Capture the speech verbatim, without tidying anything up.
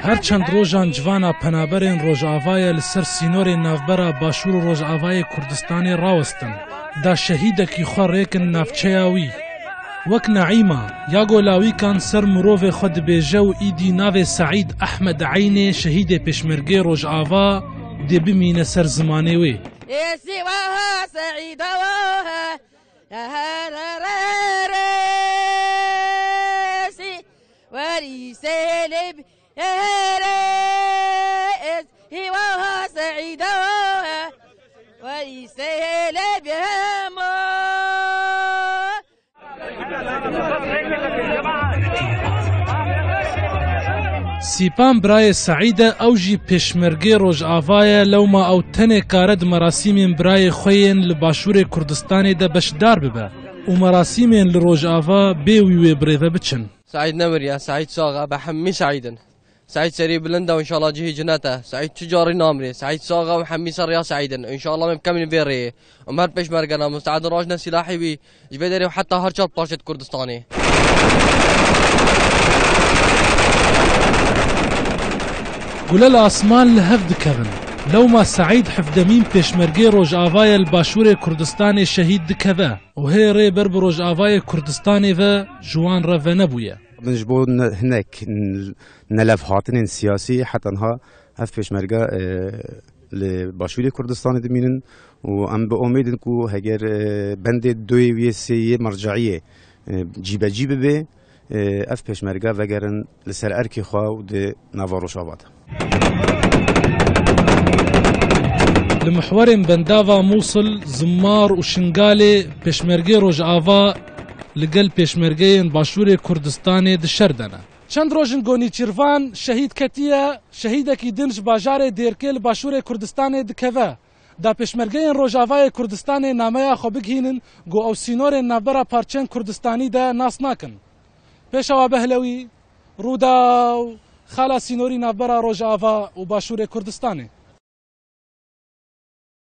Her çend rojan civana penaberên Rojavayê li ser sînorên navbera Başûr û Rojavayê Kurdistanê rawestin, da şehîdekî xwe rêkin navçeya wî. Wek Naîma, ya go lawîkan ser mirovê xwe dibêje û îdî navê Seîd Ehmed Eynê şehîdê Pêşmergê Rojava dê bimîne ser zimanê wê. Êsî waha Seîda waha, herereresi, werî sêlê bi-, herê, êsî waha Seîda waha, werî sêlê bi hemo. Sîpan birayê Seîd e, ew jî pêşmergê Rojava ye, lewma ew tenê kare di merasîmên birayê xwe yên li Başûrê Kurdistanê de beşdar bibe û merasîmên li Rojava bê wî wê birêve biçin. Seîd nemiriye, Seîd sax e, bi hemî Seîd in. Seîd serî bilind e û înşallah cihî cinet e. Seîd çi carî namirê. Seîd sax e û hemî ser rêya Seîd in. Înşallah em bi kemîn vê rêyê. Em her pêşmergena musteedin rajne sîlahê wî. Ji vê derê û heta her çar parçet Kurdistanê. Gule li asman li hev dikevin. Lewma Seîd hevdemîn pêşmergê Rojava ye li Başûrê Kurdistanê şehîd dikeve û hê rê ber bi Rojavayê Kurdistanê ve ji wan re venebûye. Min ji bo ne-, hinek n-, nelevhatinên siyasî heta niha ev pêşmerge, e, li Başûrê Kurdistanê dimînin û em bi omêd in ku heger, e, bendê doyê wê sê yê merceiyê, e, cîbecî bibe, e, ev pêşmerge vegerin li ser erkê xwe û di nava Rojava de. Li mihwerên bendava Mûsil, Zimar û Şingalê pêşmergê Rojava li gel pêşmergeyên Başûrê Kurdistanê di şer de ne. Çend roj in go Nîçîrvan şehîd ketiye, şehîdekî din ji bajarê Dêrkê li Başûrê Kurdistanê dikeve. Da pêşmergeyên Rojavayê Kurdistanê nameya xwe bigihînin, go ew sînorên navbera parçeyên Kurdistanî de nas nakin. Pêşawa Behlewî, Rûdaw, xala sînorî navbera Rojava û Başûrê Kurdistanê.